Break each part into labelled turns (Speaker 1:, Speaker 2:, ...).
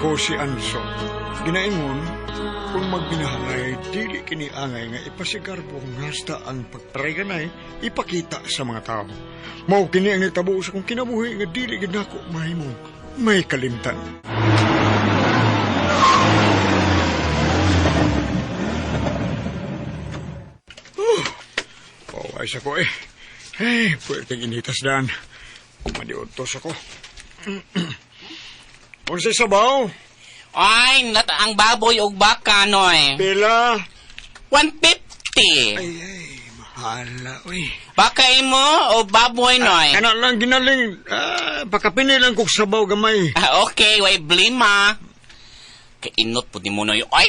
Speaker 1: Ko si Anso. Ginaingon, kung magbinahalay, dili kini angay nga ipasigarbo ngasta ang pagpareganay ipakita sa mga tao. Mao kini ang nitabo sa kong kinabuhi nga dili gid nako mahimong may kalimtan. Oh, ay sa ko eh. Hey, pwedeng initas daan. Madiutos ako. Unsay sabaw?
Speaker 2: Ay, nat ang baboy og baka, noy.
Speaker 1: Pila?
Speaker 2: 150.
Speaker 1: Ay, ay, mahala, uy.
Speaker 2: Baka imo o baboy, noy?
Speaker 1: Kana lang ginaling. Ah, pakapini lang kog sabaw gamay.
Speaker 2: Ah, okay, way blima. Kainot po ni mo, noy. Ay!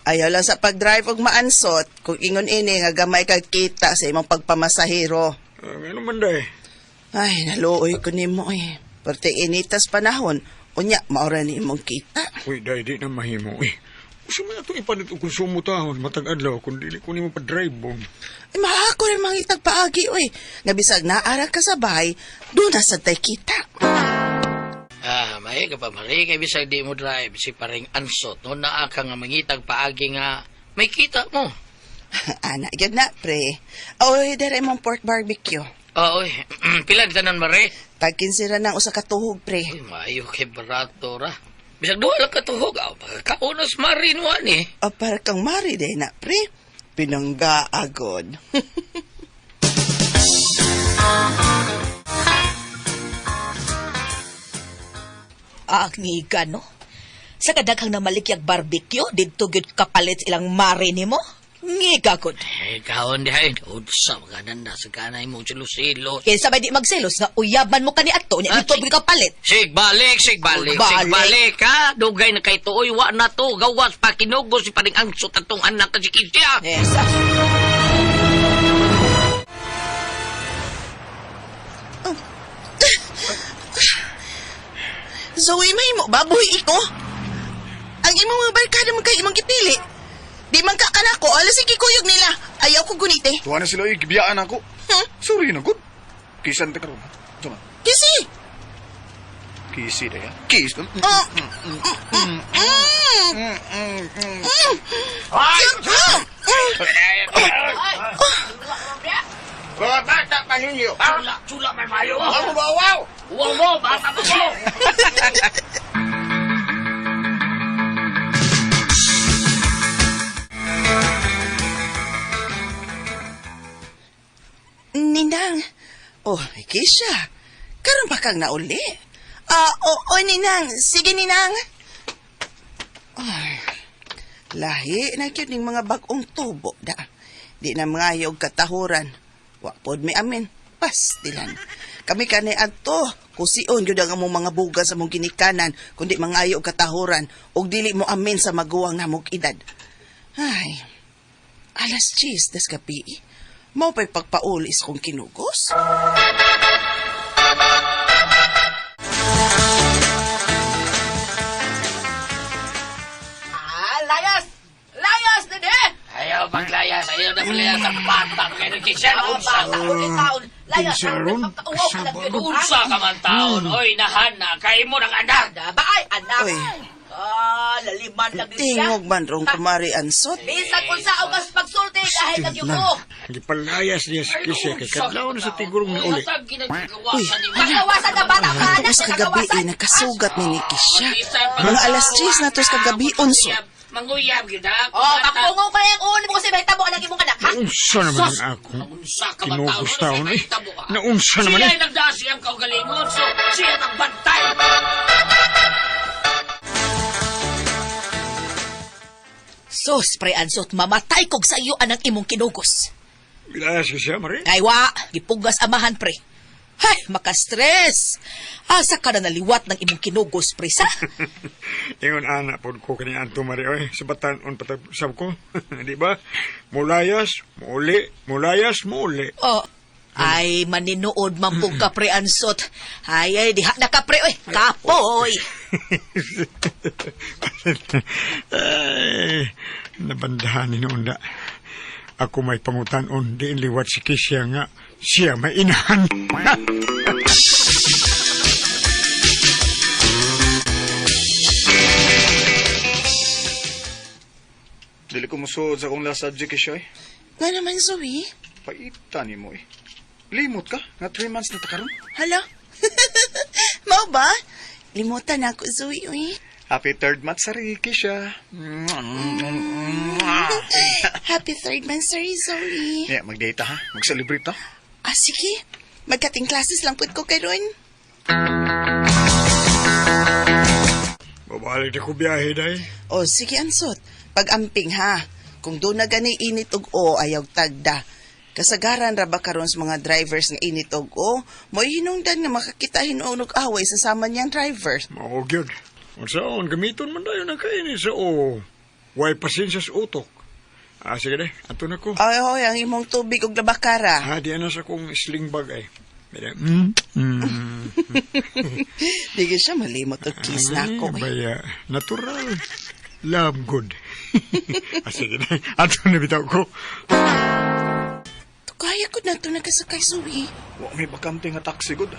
Speaker 3: Ayaw lang sa pag-drive og maansot kung ingon ini nga gamay kag kita sa imong pagpamasahero.
Speaker 1: Ah, ano man day?
Speaker 3: Ay, naluoy ko nimo eh. Parte initas panahon, unya maura ni imong kita.
Speaker 1: Uy, day, di na mahimo, uy. Usa man atong ipanit og konsumo tahon matag adlaw kung dili ko nimo pa-drive bo.
Speaker 3: Ay, mahako rin mangitag paagi oy. Nga bisag naara ka sa bahay, doon na sad tay kita.
Speaker 4: Ah, may ka pa mali kay bisag di mo drive si paring ansot no naa ka nga mangitag paagi nga may kita mo.
Speaker 3: Ana, gyud na pre. Oy, dere imong pork barbecue.
Speaker 4: Oo, oy, pila di tanan mare?
Speaker 3: Tag 15 ra nang usa ka tuhog pre.
Speaker 4: Uy, maayo kay barato ra. Bisag duha lang ka tuhog, aw pagkaunos mari no ani.
Speaker 3: O para kang mari de na pre. Pinangga agod.
Speaker 5: Ah, ngiga, no? Sa kadaghang namalikyag barbecue, didto gyud kapalit ilang mare nimo. Ngiga gud.
Speaker 4: Eh, kaon di ay unsa maganan na sa kanay mo silo-silo.
Speaker 5: Kinsa may di magselos nga uyaban mo kani ato nya
Speaker 4: Ah,
Speaker 5: didto gyud kapalit.
Speaker 4: Sig balik, sig balik, sig
Speaker 5: Balik.
Speaker 4: balik ha. Dugay na kay tuoy wa na to. Gawas pa kinugo si paring ansot atong anak ka si Kisya.
Speaker 5: Yes. ah.
Speaker 3: Zoe, may mo ba? Buhi iko. Ang imong mga barkada man kay imong gipili. Di man ka kanako, alas ikikuyog nila. Ayaw ko gunite.
Speaker 6: Tuwa na sila, oy, gibiyaan ako.
Speaker 3: Huh?
Speaker 6: Sorry na, good. Kisan ta karon. Tama.
Speaker 3: Kisi!
Speaker 6: Kisi da ya. Kis.
Speaker 3: Oh. Mm, mm, mm.
Speaker 4: Ay!
Speaker 6: Mga bata pa ninyo.
Speaker 4: Sula, sula may mayo.
Speaker 6: Wa mo ba wow?
Speaker 4: Uwaw mo, bata pa mo.
Speaker 3: Ninang. Oh, Kisha. Karon pa kang nauli. Ah, oo, Ninang. Sige, Ninang. Ay, lahi na gyud ning mga bag-ong tubo da. Di na mga og katahuran. Wa pod mi amin. Pastilan. Kami kanay adto. Kusion gyud ang among mga buga sa mong ginikanan kundi mangayo og katahuran ug dili mo amin sa maguwang namog edad. Ay, alas 10 des gabi. Mao pa'y pagpaulis kong kinugos.
Speaker 5: Ah, layas! Layas dede!
Speaker 4: Ayaw paglayas, ayaw na paglayas ang bata kay nagkisyan. Unsa ka?
Speaker 5: taon. Layas.
Speaker 1: Kinsa ron? Kasaba gud.
Speaker 4: Unsa ka man taon, oy nahana kay mo ng anak.
Speaker 5: Ba ay anak.
Speaker 3: Oy.
Speaker 5: Ah, laliman lang din siya.
Speaker 3: Tingog man rong kumari ansot.
Speaker 5: Bisan kung sa ugas pagsulti dahil nagyuko.
Speaker 1: Gipalayas niya si Kisya kay kadlaw na sa tigurong na uli.
Speaker 3: Uy,
Speaker 5: Nakawasan na bata ka anak.
Speaker 3: Tapos kagabi eh, nakasugat ni ni Kisha. Mga alas 10 na tos kagabi unso.
Speaker 4: Manguyab gyud ha.
Speaker 5: Oh, magpungo ka yung ulo mo kasi may tabo ang imong anak, ha?
Speaker 1: Naunsa naman ang akong
Speaker 4: Unsa ka man taon,
Speaker 1: kinugos taon eh.
Speaker 4: Mahitabo ka.
Speaker 1: Naunsa naman
Speaker 4: Siya
Speaker 1: eh.
Speaker 4: ay nagdaas siyang kaugalingon, so siya nagbantay.
Speaker 5: Sos, pre ansot, mamatay kog sa iyo anang imong kinugos.
Speaker 1: Gilayas ka siya, Mari.
Speaker 5: Ay wa, gipugas amahan pre. Hay, maka-stress. Asa ka na naliwat ng imong kinugos, pre, sa?
Speaker 1: Ingon ana pod ko kani Anto Mari oy sa batan-on patag sab ko. Di ba? Mulayas, muuli, mulayas, muuli.
Speaker 5: Oh, ay, maninuod man po ka, pre, ansot. Ay, ay, diha na ka, pre, oy. Kapoy.
Speaker 1: Ay, nabandahan ni noon da. Ako may pangutan-on, diin liwat si Kisya nga. Siya may inahan.
Speaker 6: Dili ko musuod sa akong last subject eh, siya eh.
Speaker 3: Nga naman, Zoe.
Speaker 6: Paita ni mo eh. Limot ka? Nga 3 months na ta karon.
Speaker 3: Hala? Mao ba? Limutan na ako, Zoe, uy.
Speaker 6: Happy third month sa Ricky siya.
Speaker 3: Happy third month, sorry, Zoe.
Speaker 6: Yeah, mag-date ha. Mag-celebrate ta.
Speaker 3: Ah, sige. Magkating classes lang pud ko karon.
Speaker 1: Babalik na ko biyahe, day.
Speaker 3: O, sige, Ansot. Pag-amping, ha. Kung doon na gani init og o, ayaw tagda. Kasagaran ra ba karon sa mga drivers nga init og o, mo'y hinungdan nga makakita hinuon og away sa sama niyang driver.
Speaker 1: Mao gyud. Unsaon gamiton man dayon ang kaini sa o. Way pasensya sa utok. Ah, sige day, ato na ko.
Speaker 3: Ay, hoy, ang imong tubig og labakara.
Speaker 1: Ah, di na sa kong sling bag ay. Mira.
Speaker 3: Di gyud siya malimot og kiss na ako.
Speaker 1: Ay,
Speaker 3: eh.
Speaker 1: baya, natural. Love good. Ah, sige day, ato na bitaw ko.
Speaker 3: Kaya ko na ito nagkasakay, Zoe.
Speaker 6: Wa may bakante nga taxi god.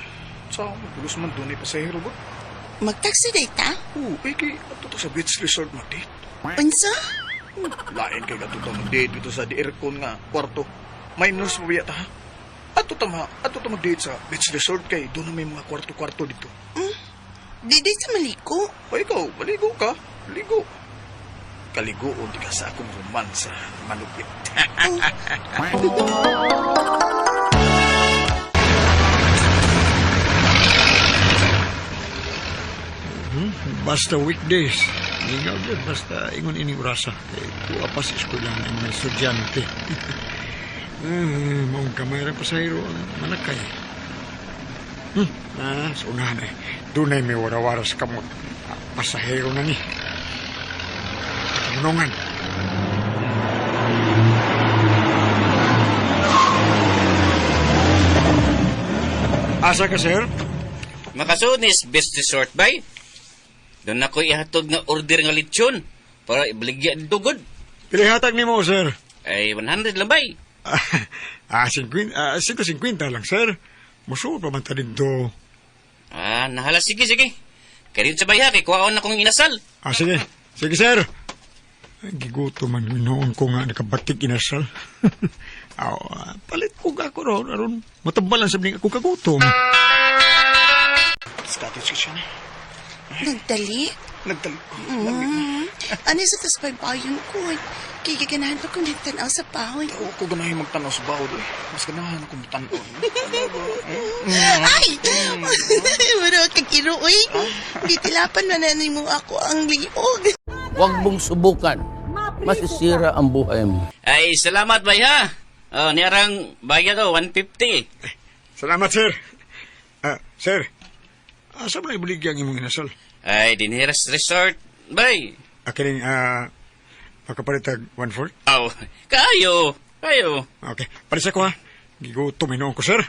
Speaker 6: Sa pulos man doon ay pasahero god.
Speaker 3: Magtaxi day ta?
Speaker 6: Oo, eh kay ato ta sa beach resort mag-date.
Speaker 3: Unsa?
Speaker 6: Lain kay ato ta mag-date dito sa di aircon nga kwarto. Minus mo ta ha. Ato ta ma, ato ta mag-date sa beach resort kay doon na may mga kwarto-kwarto dito.
Speaker 3: Di day sa maliko.
Speaker 6: O ikaw, maligo ka. Maligo. Kaliguon di ka sa akong romansa, malupit.
Speaker 1: Basta weekdays. Lingaw gyud basta ingon ining orasa. Kay tuwa pa sa eskwelahan ang mga estudyante. Maong kamay ra pasahero ang manakay. Ah, sa unahan eh. Dunay may warawara sa kamot. Ah, pasahero na ni. Kamunungan. Asa ka, sir?
Speaker 2: Makasunis best resort bay. Doon ako ihatod nga order nga lechon para ibaligya dugod.
Speaker 1: Pilihatag ni mo, sir.
Speaker 2: Ay 100 lang bay.
Speaker 1: Ah, 50, ah, 150 lang, sir. Musuot pa man ta dito.
Speaker 2: Ah, nahala sige sige. Kaya sa bayha kay kuhaon na kong inasal.
Speaker 1: Ah, sige. Sige, sir. Ay, giguto man noon ko nga nakabatik inasal. Aw, ah, palit ko ako ron. Aron, matambalan sa ako kagutom.
Speaker 6: Scottish ka siya na.
Speaker 3: Nagdali.
Speaker 6: Nagtalik ko. Lamig na.
Speaker 3: Ano sa tas baybayon ko? Kay gaganahan pa kong nagtanaw sa bawon.
Speaker 6: Tao ko ganahin magtanaw sa bawod eh. Mas ganahan akong tanaw.
Speaker 3: Ay! Muro kag iruoy. Gitilapan man na nimo ako ang liog.
Speaker 7: Huwag mong subukan. Masisira ang buhay mo.
Speaker 2: Ay salamat bay ha. Oh, niarang bayad oh 150.
Speaker 1: Salamat, sir. Ah, sir. Asa man ibuligya ang imong inasal?
Speaker 2: Ay Dinheras Resort bay.
Speaker 1: Akining, ah, makapalitag 1-4?
Speaker 2: Aw, kayo. Kayo.
Speaker 1: Okay. Palit sa ko, ha. Gigutom noon ko, sir.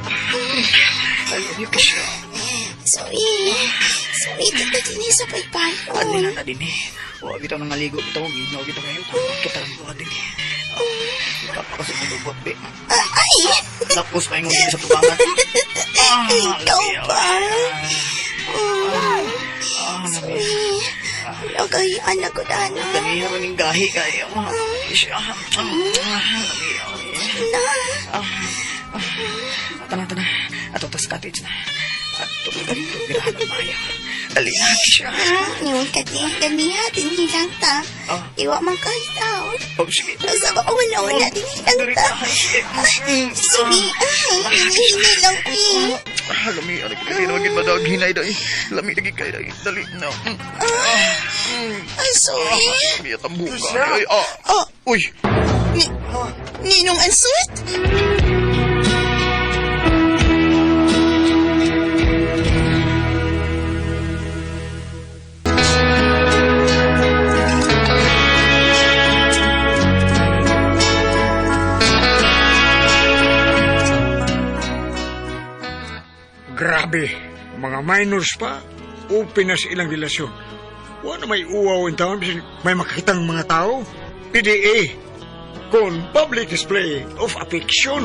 Speaker 6: I love you, Kisha.
Speaker 3: Zoe! Zoe, dito din sa baybayon.
Speaker 6: Ano na din eh. Huwag kita nang naligo. Kita mo, minaw kita kayo. Kita lang buha din eh. Kapakasimulubot, be.
Speaker 3: Ah, ay!
Speaker 6: Tapos pa yung sa tubangan. Ah,
Speaker 3: Ikaw ba?
Speaker 6: Ah,
Speaker 3: Zoe, lagay anak ko dana.
Speaker 6: Ganiha rin yung gahi kayo. Kisha.
Speaker 3: Na,
Speaker 6: Tana, tana. Ato tas cottage na. Ato ganito. Girahan ang maya. Dali na, Kisha.
Speaker 3: yung kati, ganiha, din hilang ta.
Speaker 6: Ah.
Speaker 3: Iwa man kahit tao.
Speaker 6: Oh, sige.
Speaker 3: Nasa ba una-una din hilang
Speaker 6: Dali
Speaker 3: ta.
Speaker 6: na. Sige.
Speaker 3: Zoe, ay, hinay lang eh.
Speaker 6: Ah, lami. Ano kita ginawa gid madag hinay dai. Lami lagi kay dai. Dali na.
Speaker 3: Ay, Zoe.
Speaker 6: Lami at ang buka. Ay, ah.
Speaker 3: Oh,
Speaker 6: Uy.
Speaker 3: ni, Ninong Ansut?
Speaker 1: Grabe. Grabe, mga minors pa, open na sa ilang relasyon. Wa na may uwaw in town, bisan may makakitang mga tao. PDA, kon public display of affection.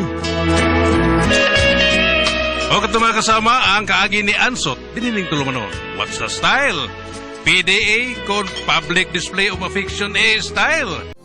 Speaker 8: O kato mga kasama, ang kaagi ni Ansot, dinining tulumanon. What's the style? PDA kon public display of affection a style.